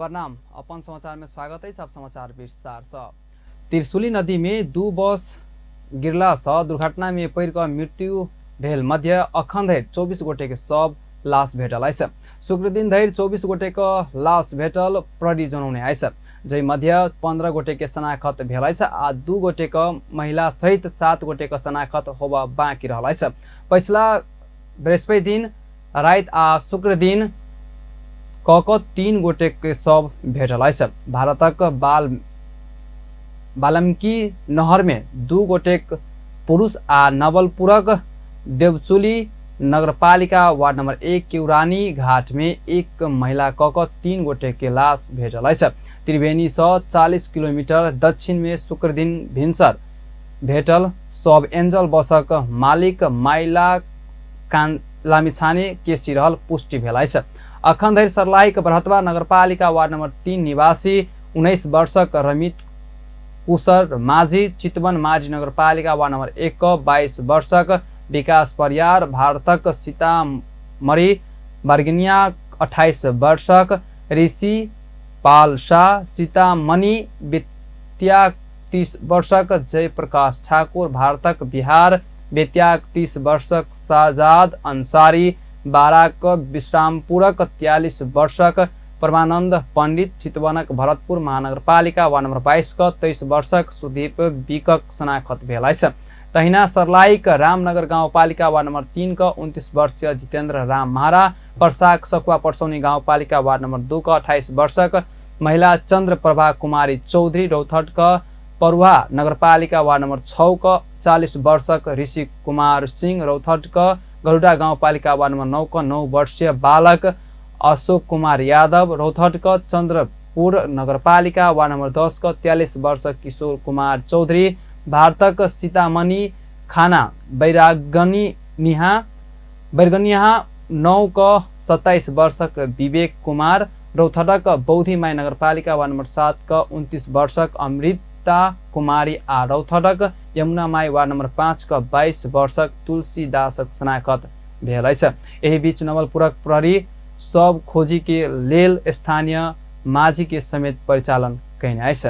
प्रणाम। अपन समाचार में स्वागत अछि। अब समाचार विस्तार से। त्रिशूली नदी में 2 बस गिरला से दुर्घटना में पड़ि कऽ मृत्यु भेल मध्य अखन धरि 24 गोटे के शव लाश भेटल अछि। शुक्र दिन धरि 24 गोटे के लाश भेटल प्रहरी जनौने अछि, जाहि मध्य 15 गोटे के शनाखत भेल अछि आ 2 गोटे के महिला सहित 7 गोटे के शनाखत होबऽ बाँकी रहल अछि। पछिला बृहस्पति दिन राति आ शुक्र दिन कऽ कऽ 3 गोटे के शव भेटल अछि। भारतक बाल्मीकि नहर में 2 गोटेक पुरुष आ नवलपुरक देवचुली नगरपालिका वार्ड नंबर 1 के उरानी घाट में 1 महिला कऽ कऽ 3 गोटे के लाश भेटल अछि। त्रिवेणी सँ 40 किलोमीटर दक्षिण में शुक्र दिन भिनसर भेटल शव एंजल बसक मालिक माइला लामिछाने केसी रहल पुष्टि भेल अछि। अखन धरि सर्लाहीक बरहतवा नगरपालिका वार्ड नंबर 3 निवासी 19 वर्षक रमित कुशर माझी, चितवन माझी नगरपालिका वार्ड नंबर 1 क 22 वर्षक विकास परियार, भारतक सीतामढ़ी बर्गिनिया 28 वर्षक ऋषि पाल शाह, सीतामणि बेतिया 30 वर्षक जयप्रकाश ठाकुर, भारतक बिहार बेतियाक 30 वर्षक शाहजाद अंसारी, बाराक विश्रामपुरक 43 वर्षक परमानंद पंडित, चितवनक भरतपुर महानगरपालिका वार्ड नंबर 22 क 23 वर्षक सुदीप विकक शनाखत भेल अछि। तहिना सर्लाहीक रामनगर गाउँपालिका वार्ड नंबर 3 क 29 वर्षीय जितेन्द्र राम महारा, पर्साक सकुआ परसौनी गाउँपालिका वार्ड नंबर 2 क 28 वर्षक महिला चंद्र प्रभा कुमारी चौधरी, रौतहट क परुहा नगरपालिका वार्ड नंबर 6 क 40 वर्षक ऋषि कुमार सिंह, रौतहट क गरुडा गाउँपालिका वार्ड नंबर 9 क 9 वर्षीय बालक अशोक कुमार यादव, रौतहट क चंद्रपुर नगरपालिका वार्ड नंबर 10 क 43 वर्षक किशोर कुमार चौधरी, भारतक सीतामणि खाना बैरगनिहा 9 क 27 वर्षक विवेक कुमार, रौतहटक बौद्धिमाई नगरपालिका वार्ड नंबर 7 क 29 वर्षक अमृता कुमारी आ रौतहटक यमुना my ward number 5 क 22 वर्षक तुलसी दासक शनाखत भेल अछि। एहि बीच नवलपुरक प्रहरी शव खोजी के लेल स्थानीय माझी के समेत परिचालन कयने अछि।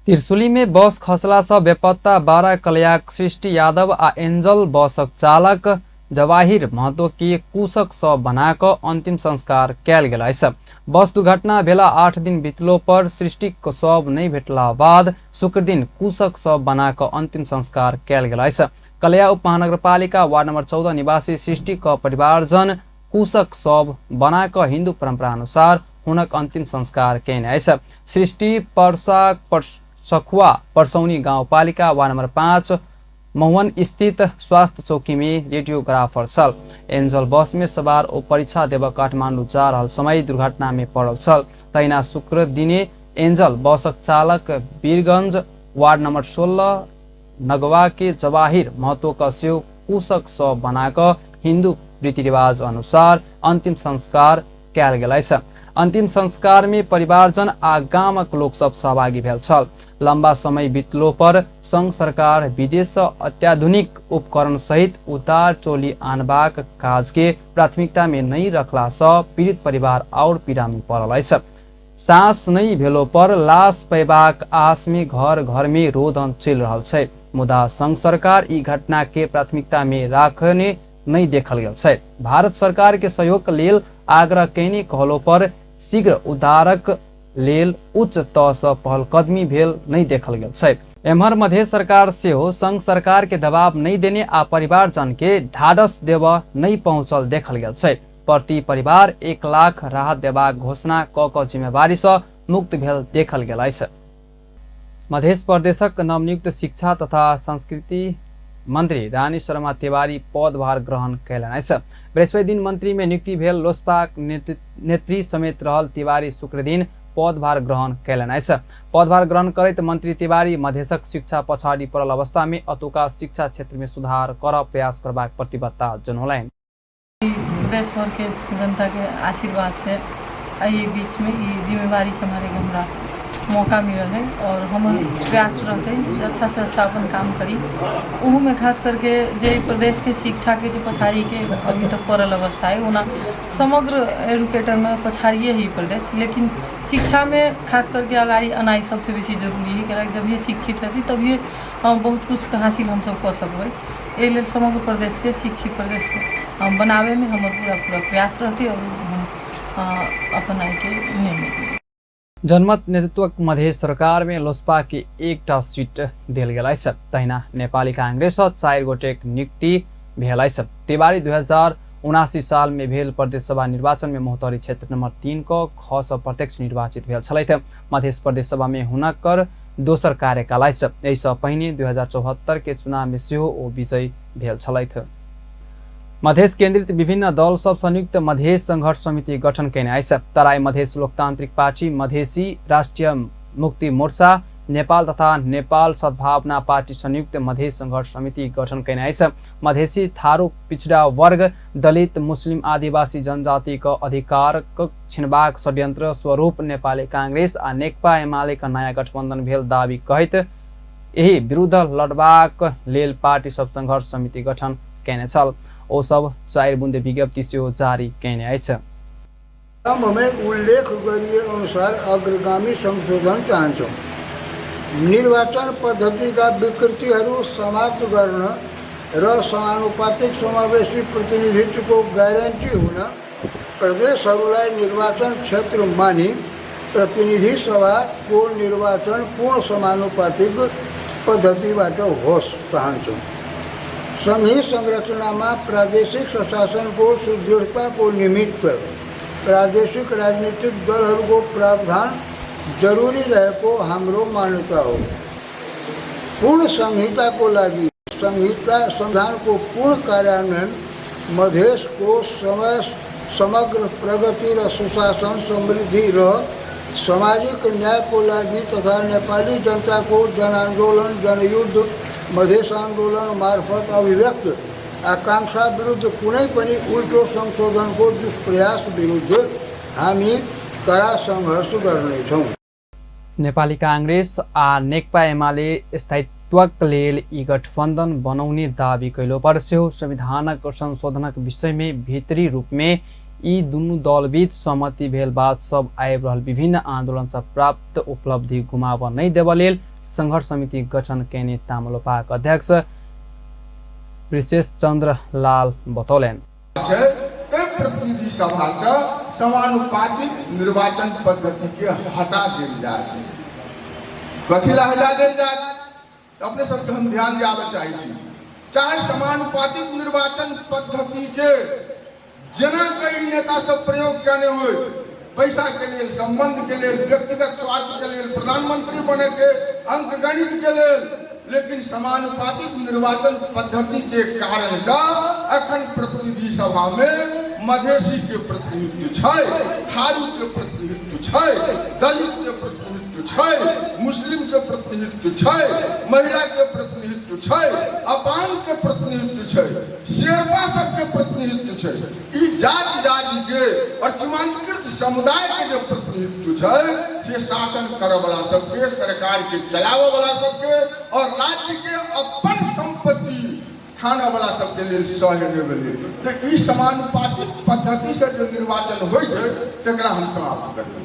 त्रिशूली में बस खसला सँ बेपत्ता 12 कलयाक सृष्टि यादव आ एंजल बसक चालक जवाहिर महतो के कुशक शव बना कऽ अंतिम संस्कार कयल गेल अछि। बस दुर्घटना भेला 8 दिन बीतलो पर सृष्टिक शव नहि भेटला बाद शुक्र दिन कुशक शव बना कऽ अंतिम संस्कार कयल गेल अछि। कलया उप महानगरपालिका वार्ड नंबर 14 निवासी सृष्टि क परिवारजन कुशक शव बना कऽ हिंदू परंपरा अनुसार हुनक अंतिम संस्कार कयने अछि। सृष्टि परसा सखुआ परसौनी गाउँपालिका वार्ड नंबर 5 महुअन स्थित स्वास्थ्य चौकी में रेडियोग्राफर छल। एंजल बस में सवार ओ परीक्षा देबऽ काठमांडू जा रहल समय दुर्घटना में पड़ल छल। तहिना शुक्र दिने एंजल बसक चालक वीरगंज वार्ड नंबर 16 नगवा के जवाहिर महतो का सेहो कुशक शव बना कऽ हिंदू रीतिरिवाज अनुसार अंतिम संस्कार कयल गेल अछि। अंतिम संस्कार में परिवारजन आ गामक लोक सब सहभागी भेल छल। लंबा समय बीतलो पर संघ सरकार विदेश सँ अत्याधुनिक उपकरण सहित उद्धार टोली आनबाक काज के प्राथमिकता में नहि रखला सँ पीड़ित परिवार आओर पीड़ा में पड़ल अछि। साँस नहि भेलो पर लाश पयबाक आस में घर घर में रोदन चलि रहल छै, मुदा संघ सरकार ई घटना के प्राथमिकता में राखने नहि देखल गेल छै। भारत सरकार के सहयोग लेल आग्रह कयने कहलो पर शीघ्र उद्धारक लेल उच्च तह सँ पहलकदमी भेल नहि देखल गेल छै। एम्हर मधेश सरकार सेहो संघ सरकार के दबाव नहि देने आ परिवारजन के ढाढस देबऽ नहि पहुँचल देखल गेल छै। प्रति परिवार 1 लाख राहत देबाक घोषणा कऽ कऽ जिम्मेवारी सँ मुक्त भेल देखल गेल अछि। मध्य प्रदेशक नवनियुक्त शिक्षा तथा संस्कृति मंत्री रानी शर्मा तिवारी पदभार ग्रहण कयलनि अछि। बृहस्पति दिन मंत्री में नियुक्ति भेल लोजपा नेत्री समेत रहल तिवारी शुक्र दिन पदभार ग्रहण कयलनि अछि। पदभार ग्रहण करैत मंत्री तिवारी मधेशक शिक्षा पछाड़ी पड़ल अवस्था में अतुका शिक्षा क्षेत्र में सुधार करऽ प्रयास करबाक प्रतिबद्धता जनौलनि। प्रदेश भरके जनताके आशीर्वाद छै। एहि बीचमे ई जिम्मेवारी सम्हारैके हमरा मौका मिलल है आओर हमर प्रयास रहतै जे अच्छासँ अच्छा अपन काम करी। ओहूमे खास करके जे प्रदेशके शिक्षाके जे पछाड़ीके अभी तक पड़ल अवस्था है, ओना समग्र एडुकेटरमे पछाड़िए है ई प्रदेश, लेकिन शिक्षामे खास करके अगाडि अनाइ सबसँ बेसी जरूरी है, कियाकि जभिए शिक्षित हेतै तभिए हम बहुत किछु हासिल हमसब कऽ सकबै। एहि लेल समग्र प्रदेशके शिक्षित प्रदेश बनाबैमे हमर पूरा पूरा प्रयास रहतै आओर हम अपन आइके निर्णय लेबै। जनमत नेतृत्वक मधेश सरकार में लोसपा के एकटा सीट देल गेल अछि। तहिना नेपाली कांग्रेस 4 गोटेक नियुक्ति भेल अछि। तिवारी 2079 साल में भेल प्रदेश सभा निर्वाचन में महोत्तरी क्षेत्र नंबर 3 क ख सँ प्रत्यक्ष निर्वाचित भेल छलथि। मधेश प्रदेश सभा में हुनकर दोसर कार्यकाल अछि। एहि सँ पहिने 2074 के चुनाव में सेहो ओ विजयी भेल छलथि। मधेश केन्द्रित विभिन्न दल सब संयुक्त मधेश संघर्ष समिति गठन कयने अछि। तराई मधेश लोकतांत्रिक पार्टी, मधेसी राष्ट्रिय मुक्ति मोर्चा नेपाल तथा नेपाल सद्भावना पार्टी संयुक्त मधेश संघर्ष समिति गठन कयने अछि। मधेसी, थारू, पिछड़ा वर्ग, दलित, मुस्लिम, आदिवासी जनजाति क अधिकार छिनबाक षड्यंत्र स्वरूप नेपाली कांग्रेस आ नेकपा एमाले क नयाँ गठबंधन भेल दावी कहैत एहि विरुद्ध लड़बाक लेल पार्टी सब संघर्ष समिति गठन कयने छल। ओ सब 4 बुंदे विज्ञप्ति सेहो जारी कयने अछि। आरम्भमै उल्लेख गरिए अनुसार अग्रगामी संशोधन चाहन्छौँ। निर्वाचन पद्धतिका विकृतिहरू समाप्त गर्न र समानुपातिक समावेशी प्रतिनिधित्वको ग्यारेन्टी हुन प्रदेशहरूलाई निर्वाचन क्षेत्र मानि प्रतिनिधि सभाको निर्वाचन पूर्ण समानुपातिक पद्धतिबाट होस् चाहन्छौँ। सङ्घीय संरचनामा प्रादेशिक स्वशासनको सुदृढताको निमित्त प्रादेशिक राजनीतिक दलहरूको प्रावधान जरुरी रहेको हाम्रो मान्यता हो। पूर्ण संहिताको लागि संहिता संविधानको पूर्ण कार्यान्वयन मधेसको समय समग्र प्रगति र सुशासन, समृद्धि र सामाजिक न्यायको लागि तथा नेपाली जनताको जनआन्दोलन, जनयुद्ध, मधेस आन्दोलन मार्फत अभिव्यक्त आकाङ्क्षा विरुद्ध कुनै पनि उल्टो संशोधनको दुष्प्रयास विरुद्ध हामी कडा सङ्घर्ष गर्नेछौँ। नेपाली कांग्रेस आ नेकपा एमाले स्थायित्वक लेल ई गठबंधन बनौने दावी कयलो पर सेहो संविधानक संशोधनक विषय में भीतरी रूप में ई दुनू दल बीच सहमति भेल बात सब आबि रहल विभिन्न आंदोलन सँ प्राप्त उपलब्धि गुमाबऽ नहि देबऽ लेल संघर्ष समिति गठन कयने तामलोपाक अध्यक्ष वृषेश चंद्र लाल बतौलनि। छै ताहि प्रतिनिधि सभासँ समानुपातिक निर्वाचन पद्धतिके हटा देल जाय। कथी लए हटा देल जाय? अपने सबके हम ध्यान दियाबऽ चाहै छी, चाहे समानुपातिक निर्वाचन पद्धतिके जेना कई नेता सब प्रयोग केने होय, पैसा के लेल, संबंध के लेल, व्यक्तिगत स्वार्थ के लेल, प्रधानमंत्री बने के अंक गणित के लेल, लेकिन समानुपातिक निर्वाचन पद्धति के कारण से अखन प्रतिनिधि सभा में मधेसी के प्रतिनिधित्व छै, थारू के प्रतिनिधित्व छै, दलित के प्रतिनिधित्व छै, मुस्लिम के प्रतिनिधित्व छै, महिला के प्रतिनिधित्व छै, अपांग के प्रतिनिधित्व छै, शेरपा सबके प्रतिनिधित्व छै। ई जाति जाति के और सीमांतकृत समुदाय के जे प्रतिनिधित्व छै से शासन करऽ वाला सबके, सरकार के चलाबऽ वाला सबके और राज्य के अपन संपत्ति ठानऽ वाला सबके लेल सह्य नहि भेलै। तऽ ई समानुपातिक पद्धति से जे निर्वाचन होइ छै तकरा हम समाप्त करबै।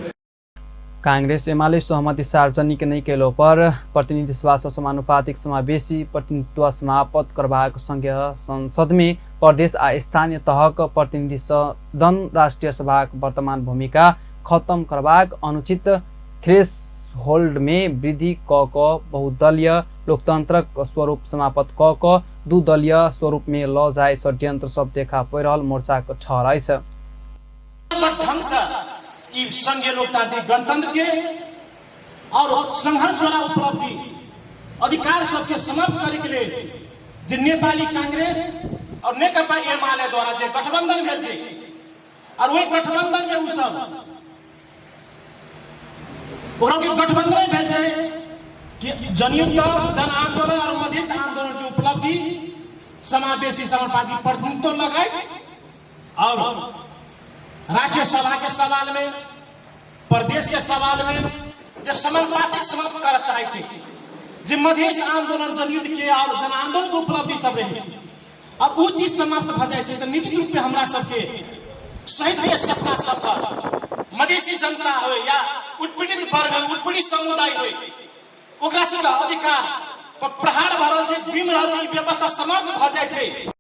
कांग्रेस एमाले सहमति सार्वजनिक नहि कयलो पर प्रतिनिधि सभासँ समानुपातिक समावेशी प्रतिनिधित्व समाप्त करबाक संघीय संसदमे प्रदेश आ स्थानीय तहक प्रतिनिधि सदन राष्ट्रिय सभाक वर्तमान भूमिका खत्म करबाक अनुचित थ्रेसहोल्डमे वृद्धि कऽ कऽ बहुदलीय लोकतंत्रक स्वरूप समाप्त कऽ कऽ दू दलीय स्वरूपमे लऽ जाय षड्यंत्र सब देखा पड़ि रहल मोर्चाक ठहर अछि। ढंग से ई संघीय लोकतांत्रिक गणतंत्र के और संघर्ष द्वारा उपलब्धि अधिकार सबके समाप्त करे के लेल जे नेपाली कांग्रेस और नेकपा एमाले द्वारा जे गठबंधन भेल छै और वही गठबंधन में उ सब ओकरा के गठबंधन भेल छै कि जनयुद्ध, जन आंदोलन और मधेश आंदोलन के उपलब्धि समावेशी समाजवादी प्रतिनिधित्व लगाए और राष्ट्रीय सभा के सवाल में, प्रदेश के सवाल में जे समानुपातिक समाप्त करऽ चाहै छै, जे मधेश आंदोलन जनयुद्ध के और जन आंदोलन के उपलब्धि सब रहे और उ चीज समाप्त भऽ जाइ छै, तऽ निश्चित रूप में हमरा सबके शहीद के सपना सब पर मधेसी जनता हो या उत्पीड़ित वर्ग हो, उत्पीड़ित समुदाय हो, ओकरा सबके अधिकार पर प्रहार भऽ रहल छै, बीम रहल छै, ई व्यवस्था समाप्त भऽ जाइ छै।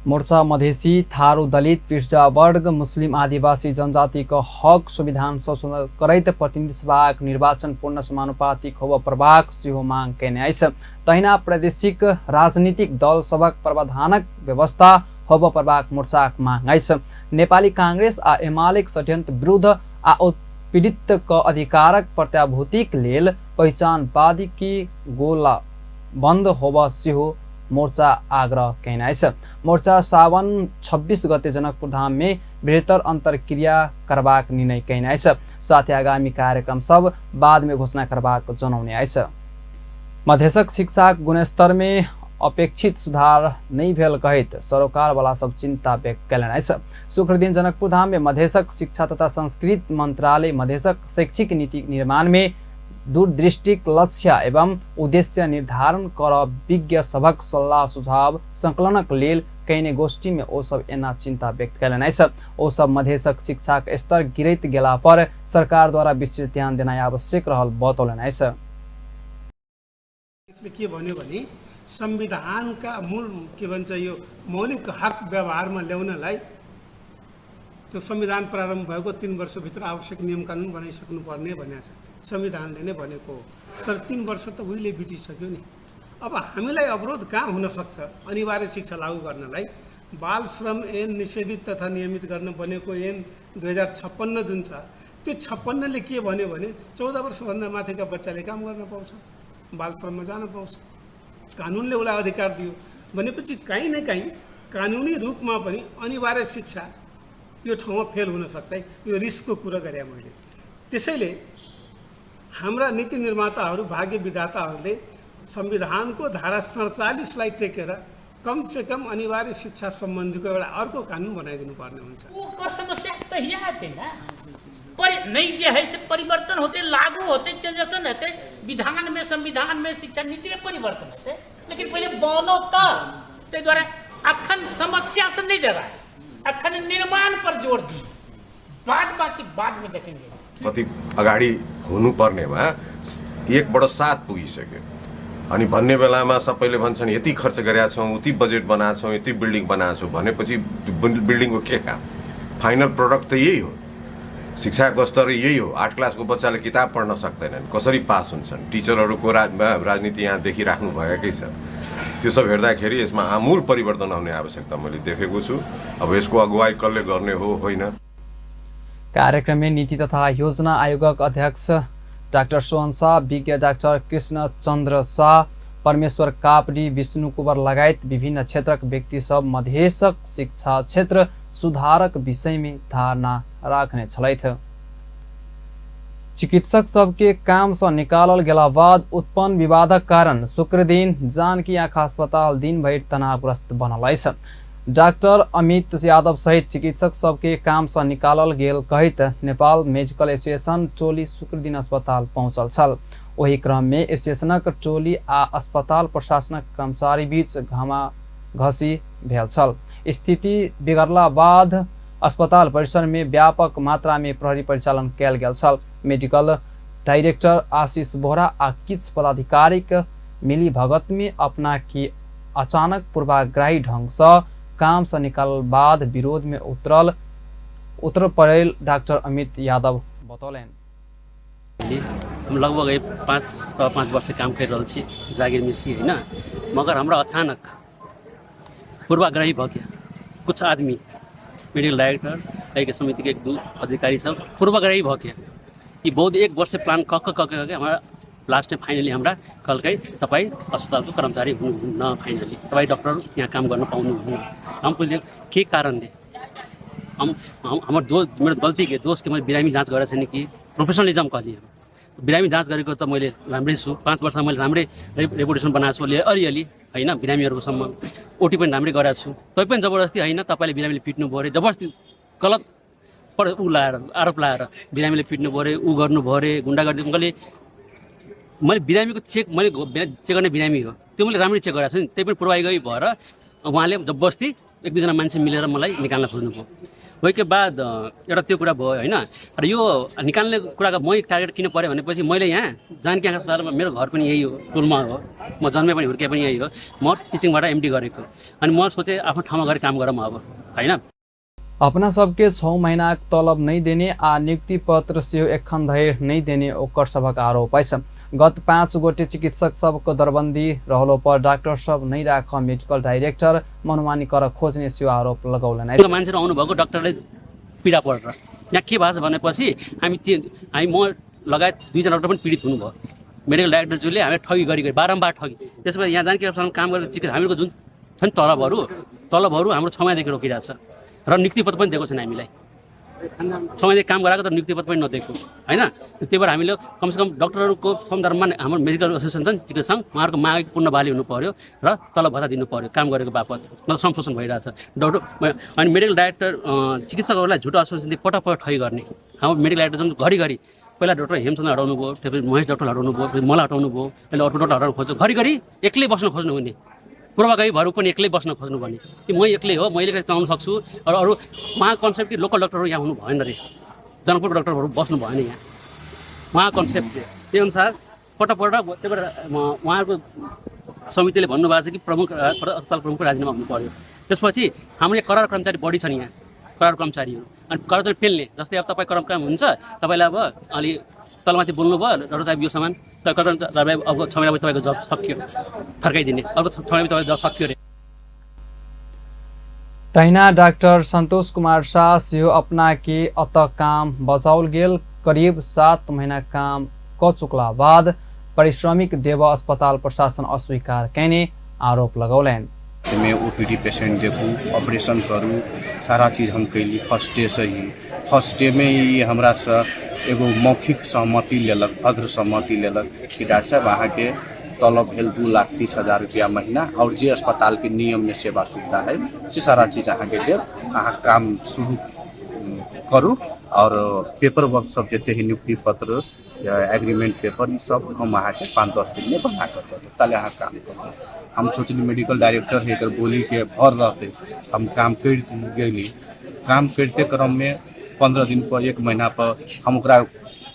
मोर्चा मधेसी, थारू, दलित, पिछड़ा वर्ग, मुस्लिम, आदिवासी जनजातिक हक संविधान संशोधन करैत प्रतिनिधि सभाक निर्वाचन पूर्ण समानुपातिक होबय पड़बाक सेहो मांग कयने अछि। तहिना प्रादेशिक राजनीतिक दल सभक प्रावधानक व्यवस्था होबय पड़बाक मोर्चाक मांग अछि। नेपाली कांग्रेस आ एमालेक षड्यंत्र विरुद्ध आ उत्पीड़ितक अधिकारक प्रत्याभूतिक लेल पहिचानवादी की गोला बन्द होबय सेहो मोर्चा आग्रह कयने अछि। मोर्चा सावन 26 गते जनकपुर धाम में बृहत्तर अंतरक्रिया करबाक निर्णय कयने अछि। साथै आगामी कार्यक्रम सब बाद में घोषणा करबाक जनौने अछि। मधेशक शिक्षाक गुणस्तर में अपेक्षित सुधार नहि भेल कहैत सरोकारवाला सब चिंता व्यक्त कयलनि अछि। शुक्रदिन जनकपुर धाम में मधेशक शिक्षा तथा संस्कृत मंत्रालय मधेशक शैक्षिक नीति निर्माण में दूरदृष्टिक लक्ष्य एवं उद्देश्य निर्धारण कर विज्ञ सभक सल्लाह सुझाव संकलनक लेल कयने गोष्ठी में ओ सब एना चिंता व्यक्त कयलनि अछि। ओ सब मधेशक शिक्षाक स्तर गिरैत गेला पर सरकार द्वारा विशेष ध्यान देनाइ आवश्यक रहल बतौलनि अछि। यसले के भन्यो भने संविधानका मूल के भन्छ यो मौलिक हक व्यवहारमा ल्याउनलाई त्यो संविधान प्रारम्भ भएको 3 वर्षभित्र आवश्यक नियम कानुन बनाइसक्नुपर्ने भनेको छ, संविधानले नै भनेको हो। तर 3 वर्ष त उहिले बितिसक्यो नि। अब हामीलाई अवरोध कहाँ हुन सक्छ? अनिवार्य शिक्षा लागू गर्नलाई बाल श्रम ऐन निषेधित तथा नियमित गर्न बनेको ऐन 2056 जुन छ, त्यो 56ले के भन्यो भने 14 वर्षभन्दा माथिका बच्चाले काम गर्न पाउँछ, बाल श्रममा जान पाउँछ, कानुनले उसलाई अधिकार दियो। भनेपछि काहीँ न काहीँ कानुनी रूपमा पनि अनिवार्य शिक्षा यो ठाउँमा फेल हुन सक्छ है। यो रिस्कको कुरा गरेँ मैले। त्यसैले हाम्रा नीति निर्माताहरू, भाग्य विधाताहरूले संविधानको धारा 47लाई टेकेर कमसेकम अनिवार्य शिक्षा सम्बन्धीको एउटा अर्को कानुन बनाइदिनु पर्ने हुन्छ। ओ समस्या तहिया हेतै ने, पर नहीं जे है से परिवर्तन होते, लागू होते, चेंजेसन हेतै विधान में, संविधान में, शिक्षा नीति में परिवर्तन हेतै, लेकिन पहिले बनो त। ताहि दुआरे अखन समस्या से नहीं डराय, अखन निर्माण पर जोर दी, बाद बाकी बाद में देखेंगे। कति अगाडि हुनुपर्नेमा 1.7 पुगिसक्यो। अनि भन्ने बेलामा सबैले भन्छन् यति खर्च गरेका छौँ, उति बजेट बनाएको छौँ, यति बिल्डिङ बनाएको छौँ, भनेपछि बिल्डिङको के काम? फाइनल प्रोडक्ट त यही हो, शिक्षाको स्तर यही हो। 8 क्लासको बच्चाले किताब पढ्न सक्दैनन्, कसरी पास हुन्छन्? टिचरहरूको राजनीति यहाँ देखिराख्नु भएकै छ। त्यो सब हेर्दाखेरि यसमा आमूल परिवर्तन आउने आवश्यकता मैले देखेको छु। अब यसको अगुवाई कसले गर्ने हो होइन। कार्यक्रम में नीति तथा योजना आयोगक अध्यक्ष डाक्टर सोहन शाह, विज्ञ डाक्टर कृष्ण चंद्र शाह, परमेश्वर कापडी, विष्णु कुंवर लगायत विभिन्न क्षेत्रक व्यक्ति सब मधेशक शिक्षा क्षेत्र सुधारक विषय में धारणा राखने छलथि। चिकित्सक सबके काम से निकालल गेला बाद उत्पन्न विवादक कारण शुक्रदिन जानकी आँखा अस्पताल दिनभरि तनावग्रस्त बनल अछि। डाक्टर अमित यादव सहित चिकित्सक सबके काम से निकालल गेल कहैत नेपाल मेडिकल एसोसिएशन टोली शुक्रदिन अस्पताल पहुंचल छल। ओहि क्रम में एसोसिएशनक टोली आ अस्पताल प्रशासनक कर्मचारी बीच घमाघसी भेल छल। स्थिति बिगड़ला बाद अस्पताल परिसर में व्यापक मात्रा में प्रहरी परिचालन कयल गेल छल। मेडिकल डायरेक्टर आशीष बोहरा आ किछ पदाधिकारीक मिली भगत में अपना की अचानक पूर्वाग्रही ढंग से काम से निकालल बाद विरोध में उतर पड़ल डाक्टर अमित यादव बतौलनि। हम लगभग 5.25 वर्ष काम कर रहल छी जागिर मिसी होइन, मगर हमरा अचानक पूर्वाग्रही भऽ गया। कुछ आदमी मेडिकल डायरेक्टर एहिके समितिके 1-2 अधिकारी सब पूर्वाग्रही भऽ गया कि बहुत 1 वर्ष प्लान क क क क हमरा लास्टमे फाइनली हमरा कहलकै तपाईँ अस्पतालको कर्मचारी हुनुहुन्न, फाइनली तपाईँ डक्टर यहाँ काम गर्न पाउनुहुन्न। हम पहिले के कारणले हमर मेरो गल्तीके दोषके मैले बिरामी जाँच गरेको छैन कि प्रोफेसनलिजम कहलिएँ। बिरामी जाँच गरेको त मैले राम्रै छु, 5 वर्षमा मैले राम्रै रेपुटेसन बनाएको छु अलिअलि होइन, बिरामीहरूकोसम्म ओटी पनि राम्रै गरेको छु, तैपनि जबरजस्ती होइन तपाईँले बिरामीले पिट्नु पऱ्यो, जबरजस्ती गलत पर ऊ लाएर आरोप लाएर बिरामीले पिट्नु पऱ्यो, ऊ गर्नु पऱ्यो, गुन्डागर्दी। उनीहरूले मैले बिरामीको चेक, मैले चेक गर्ने बिरामी हो, त्यो मैले राम्ररी चेक गराएको छु नि, त्यही पनि पूर्वाग्रही भएर उहाँले जबरजस्ती एक दुईजना मान्छे मिलेर मलाई निकाल्न खोज्नुभयो। ओइके बाद एउटा त्यो कुरा भयो होइन। र यो निकाल्ने कुराको मै टार्गेट किन पऱ्यो भनेपछि मैले यहाँ जानकी आँखा अस्पतालमा, मेरो घर पनि यही हो, टोलमा हो, म जन्मे पनि हुर्के पनि यही हो, म टिचिङबाट एमडी गरेको, अनि म सोचेँ आफ्नो ठाउँमा गएर काम गरौँ अब होइन। अपना सबके 6 महीनाक तलब नहीं देने आ नियुक्ति पत्र सेहो एखन धरि नहीं देने ओकर सभक आरोप अछि। गत 5 गोटे चिकित्सक सबको दरबंदी रहलो पर डॉक्टर सब नहीं राख मेडिकल डाइरेक्टर मनमानी कर खोज्ने सेहो आरोप लगौलनि अछि। मान्छेहरू आउनुभएको डाक्टरले पीडा परेर यहाँ के भएको छ भनेपछि हामी म लगायत 2 जना डाक्टर पनि पीडित हुनुभयो। मेडिकल डाइरेक्टरज्यूले हामीलाई ठगी गरी गरी बारम्बार ठगी। त्यसमा यहाँ जानकी अस्पतालमा काम गरेको चिकित्सा हामीहरूको जुन छ नि तलबहरू हाम्रो 6 महिनादेखि रोकिरहेको छ र नियुक्ति पत्र पनि दिएको छैन हामीलाई। 6 महिनादेखि काम गराएको तर नियुक्ति पत्र पनि नदिएको होइन। त्यही भएर हामीले कमसेकम डक्टरहरूको सन्दर्भमा हाम्रो मेडिकल एसोसिएसन छ नि चिकित्सा सङ्घ, उहाँहरूको माग पूर्ण बहाली हुनु पऱ्यो र तलब भत्ता दिनु पऱ्यो काम गरेको बापत, नत्र श्रम शोषण भइरहेछ। डक्टर अनि मेडिकल डाइरेक्टर चिकित्सकहरूलाई झुटो आश्वासन दिए पटक पटक ठगी गर्ने। हाम्रो मेडिकल डाइरेक्टर जुन घरिघरि पहिला डक्टर हेमचन्द्र हटाउनु भयो, त्यसपछि महेश डक्टर हटाउनु भयो, फेरि मलाई हटाउनु भयो, अहिले अर्को डक्टर हटाउनु खोज्छ, घरिघरि एक्लै बस्न खोज्नु हुने, पूर्वाग्रही भएर पनि एक्लै बस्न खोज्नु भने कि म एक्लै हो, मैले चलाउन सक्छु। र अरू उहाँ कन्सेप्ट कि लोकल डक्टरहरू यहाँ हुनु भएन रे, जनकपुरको डक्टरहरू बस्नु भएन यहाँ, उहाँ कन्सेप्ट थियो। त्यही अनुसार पटक पटक त्यही भएर उहाँहरूको समितिले भन्नुभएको छ कि प्रमुख अस्पताल प्रमुखको राजीनामा हुनु पऱ्यो। त्यसपछि हाम्रो यहाँ करार कर्मचारी बढी छन्, यहाँ करार कर्मचारीहरू, अनि कर्मचारी पेल्ने, जस्तै अब तपाईँ कर्मचारी हुन्छ, तपाईँलाई अब अलि तलमाथि बोल्नुभयो डक्टर साहब यो सामान त कर्मचारी अब 6 महिनापछि तपाईँको जब सकियो फर्काइदिने, अर्को 6 महिनापछि तपाईँको जब सकियो रे। तहिना डाक्टर संतोष कुमार शाह सेहो अपना के अत काम बचाओल गेल। करीब 7 महीना काम क चुकला बाद पारिश्रमिक देव अस्पताल प्रशासन अस्वीकार कैने आरोप लगौलनि। में ओपीडी पेशेंट देखू, ऑपरेशन करू, सारा चीज़ हम कैली फर्स्ट डे से ही। फर्स्ट डे में ही हमरा से एगो मौखिक सहमति लेलक, भद्र सहमति लेलक कि डॉक्टर साहब अहाँके तलब भेल 2,30,000 रुपया महीना और जे अस्पताल के नियम में सेवा सुविधा है से सारा चीज़ अहाँके देब, अहाँ काम शुरू करू और पेपर वर्क सब जते ही नियुक्ति पत्र या एग्रीमेंट पेपर ई सब हम अहाँके 5-10 दिन में बना कर देब, ताले अहाँ काम करू। हम सोचली मेडिकल डायरेक्टर है बोली के भर रहते, हम काम कर गेली। काम करते क्रम में 15 दिन पर 1 महीना पर हम ओकरा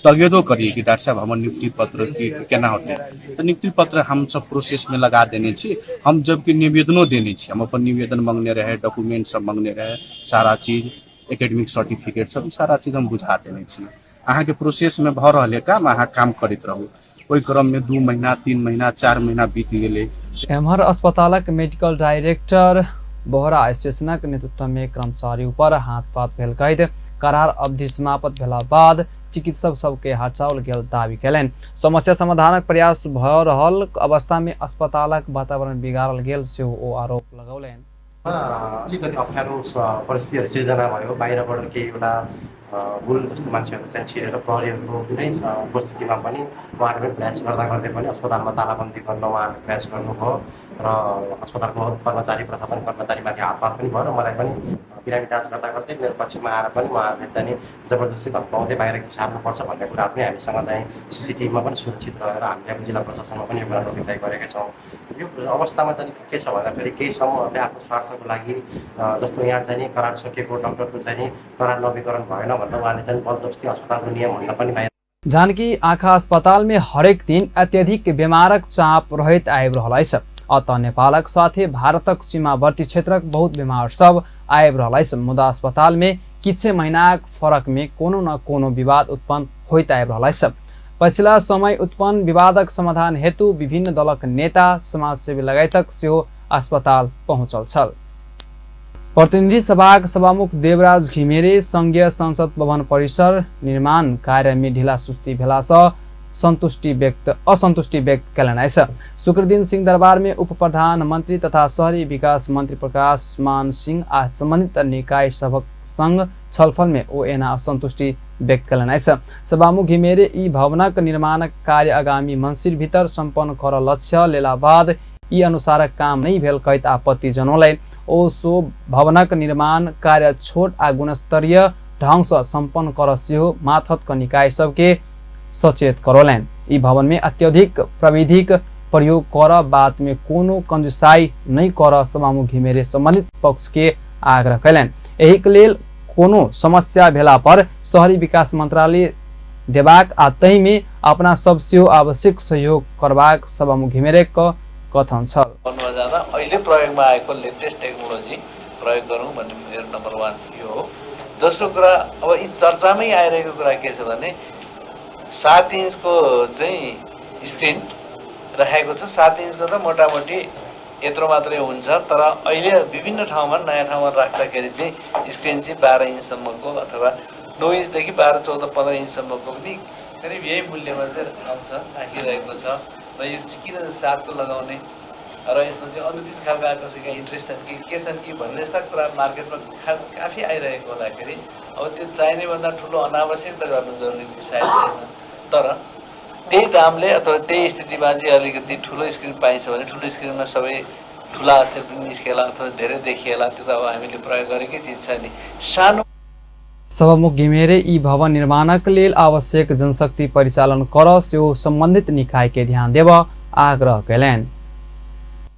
तगेदो करिए कि डॉक्टर साहब हमर नियुक्ति पत्र की केना होतै, तो नियुक्ति पत्र हम सब प्रोसेस में लगा देने छी। हम जबकि निवेदनो देने छी, हम अपन निवेदन मंगने रहे, डॉक्यूमेंट सब मंगने रहे, सारा चीज एकेडमिक सर्टिफिकेट सब सारा चीज हम बुझा देने छी। अहाँके प्रोसेस में भऽ रहल काम, अहाँ काम करैत रहू। ओहि क्रम में 2 महीना 3 महीना 4 महीना बीत गेलै। एम्हर अस्पतालक मेडिकल डायरेक्टर बोहरा स्टेशनक नेतृत्व में कर्मचारी ऊपर हाथपात भेल कहैत करार अवधि समाप्त भेला बाद चिकित्सक सबके हटाओल गेल दावी केलनि। समस्या समाधानक प्रयास भऽ रहल अवस्था में अस्पतालक वातावरण बिगाड़ल गेल सेहो ओ आरोप लगौलनि। अलिकति अप्ठ्यारो परिस्थितिहरू सिर्जना भयो, बाहिरबाट केही एउटा गुल जस्तो मान्छेहरू चाहिँ छिरेर प्रहरीहरूको नै उपस्थितिमा पनि उहाँहरूले पनि प्रयास गर्दा गर्दै पनि अस्पतालमा तालाबन्दी गर्न उहाँहरूले प्रयास गर्नुभयो र अस्पतालको कर्मचारी प्रशासन कर्मचारीमाथि हातपात पनि भयो र मलाई पनि बिरामी जाँच गर्दा गर्दै मेरो पक्षमा आएर पनि उहाँहरूले चाहिँ जबरजस्ती धम्काउँदै बाहिर खिसार्नुपर्छ भन्ने कुराहरू पनि हामीसँग चाहिँ सिसिटिभीमा पनि सुरक्षित रहेर हामीले अब जिल्ला प्रशासनमा पनि यो कुरा नोटिफाई गरेका छौँ। यो अवस्थामा चाहिँ के छ भन्दाखेरि केही समूहहरूले आफ्नो स्वार्थको लागि जस्तो यहाँ चाहिँ नि करार सकिएको डक्टरको चाहिँ नि करार नवीकरण भएन भनेर उहाँले चाहिँ बलजबस्ती अस्पतालको नियमभन्दा पनि बाहिर। जानकी आँखा अस्पताल में हरेक दिन अत्यधिक बीमारक चाप रहैत आबि रहल अछि। अतः नेपालक साथे भारतक सीमावर्ती क्षेत्रक बहुत बीमार सब आबि रहल अछि, मुदा अस्पताल में किछे महीनाक फरक में कोनो न कोनो विवाद उत्पन्न होइत आबि रहल अछि। पछिला समय उत्पन्न विवादक समाधान हेतु विभिन्न दलक नेता समाजसेवी लगायतक सेहो अस्पताल पहुँचल छल। प्रतिनिधि सभाक सभामुख देवराज घिमिरे संघीय संसद भवन परिसर निर्माण कार्य में ढिला सुस्ती भेलासँ असंतुष्टि व्यक्त केलनि अछि। शुक्रदिन सिंहदरबार में उप प्रधानमंत्री तथा शहरी विकास मंत्री प्रकाश मान सिंह आ संबंधित निकाय सभक संग छलफल में ओ एना असंतुष्टि व्यक्त केलनि अछि। सभामुख घिमिरे ई भवनक निर्माण कार्य आगामी मंसिर भीतर सम्पन्न कर लक्ष्य लेला बाद ई अनुसारक काम नहि भेल कहैत आपत्ति जनौलनि। ओ सो भवनक निर्माण कार्य छोट आ गुणस्तरीय ढंग से सम्पन्न कर सेहो माथतक निकाय सबके सचेत करौलनि। ई भवन में अत्यधिक प्रविधिक प्रयोग कर बात में कोनो कंजूसाई नहीं कर सभामुख घिमिरे संबंधित पक्ष के आग्रह कयलनि। एहि के लेल कोनो समस्या भेला पर शहरी विकास मंत्रालय देबाक आ तही में अपना सब सेहो आवश्यक सहयोग करबाक सभामुख घिमिरे क कथन छल। जाँदा अहिले प्रयोगमा आएको लेटेस्ट टेक्नोलोजी प्रयोग गरौँ भन्ने मेरो नम्बर 1 यो हो। दोस्रो कुरा अब यी चर्चामै आइरहेको कुरा के छ भने 7 इन्चको चाहिँ स्क्रिन राखेको छ। 7 इन्चको त मोटामोटी यत्रो मात्रै हुन्छ, तर अहिले विभिन्न ठाउँमा नयाँ ठाउँमा राख्दाखेरि चाहिँ स्क्रिन चाहिँ 12 इन्चसम्मको अथवा 9 इन्चदेखि 12, 14, 15 इन्चसम्मको पनि करिब यही मूल्यमा चाहिँ आउँछ, राखिरहेको छ। र यो चाहिँ किन 7 को लगाउने र यसमा चाहिँ अनुचित खालका कसैका इन्ट्रेस्ट छन् कि के छन् कि भन्ने यस्ता कुरा मार्केटमा काफी आइरहेको हुँदाखेरि अब त्यो चाहिने भन्दा ठुलो अनावश्यक त गर्नु जरुरी सायद छैन, तर त्यही दामले अथवा त्यही स्थितिमा चाहिँ अलिकति ठुलो स्क्रिन पाइन्छ भने ठुलो स्क्रिनमा सबै ठुला अक्षर पनि निस्केला अथवा धेरै देखिएला, त्यो त अब हामीले प्रयोग गरेकै चिज छ नि। सानो सभामुख घिमिरे ई भवन निर्माणक लेल आवश्यक जनशक्ति परिचालन कर सेहो संबंधित निकाय के ध्यान देब आग्रह कयलनि।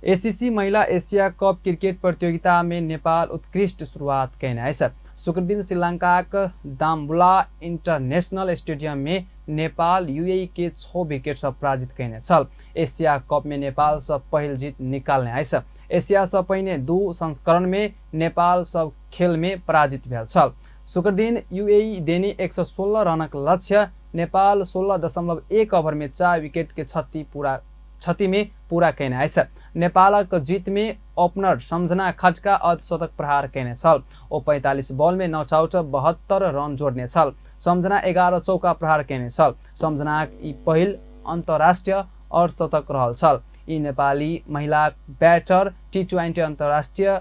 एसीसी महिला एशिया कप क्रिकेट प्रतियोगिता में नेपाल उत्कृष्ट शुरुआत कयने अछि। शुक्रदिन श्रीलंकाक दाम्बुला इंटरनेशनल स्टेडियम में नेपाल यूएई के 6 विकेट से पराजित कयने छल। एशिया कप में नेपाल से पहिल जीत निकालने अछि। एशिया से पहिने 2 संस्करण में नेपाल सब खेल में पराजित भेल छल। शुक्रदिन यूएई देने 116 रनक लक्ष्य नेपाल 16.1 ओभर में 4 विकेट के क्षति में पूरा कयने अछि। नेपालक जीत में ओपनर सम्झना खड्का अर्धशतक प्रहार कयने छल। ओ 45 बॉल में not out 72 run जोड़ने छल। सम्झना 11 चौका प्रहार कयने छल। सम्झनाक ई पहिल अंतर्राष्ट्रीय अर्धशतक रहल छल। ई नेपाली महिला बैटर T20 अंतर्राष्ट्रीय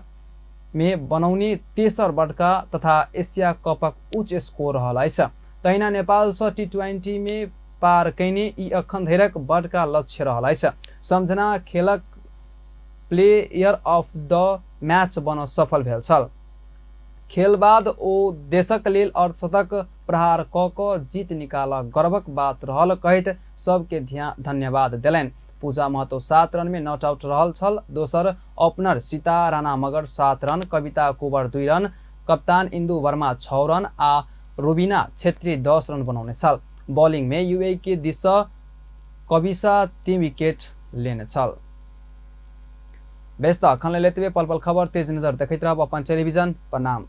में बनौने तेसर बड़का तथा एशिया कपक उच्च स्कोर रहल अछि। तहिना नेपाल सँ T20 में पार कयने ई अखन धरिक बड़का लक्ष्य रहल अछि। सम्झना खेलक प्लेयर ऑफ the match बन सफल भेल छल। खेल बाद ओ देशक लेल अर्धशतक प्रहार क क जीत निकाल गर्वक बात रहल कहैत सबके धन्यवाद देलनि। पूजा महतो 7 रन में not out रहल छल। दोसर ओपनर सीता राणा मगर 7 रन, कविता कुवर 2 रन, कप्तान इंदु वर्मा 6 रन आ रुबिना छेत्री 10 रन बनौने छल। बॉलिंग में यूएई के दिस कविसा 3 विकेट लेने छल। बेस त अखन लेते पल पल खबर तेज नजर देखैत रहब अपन टेलीविजन। प्रणाम।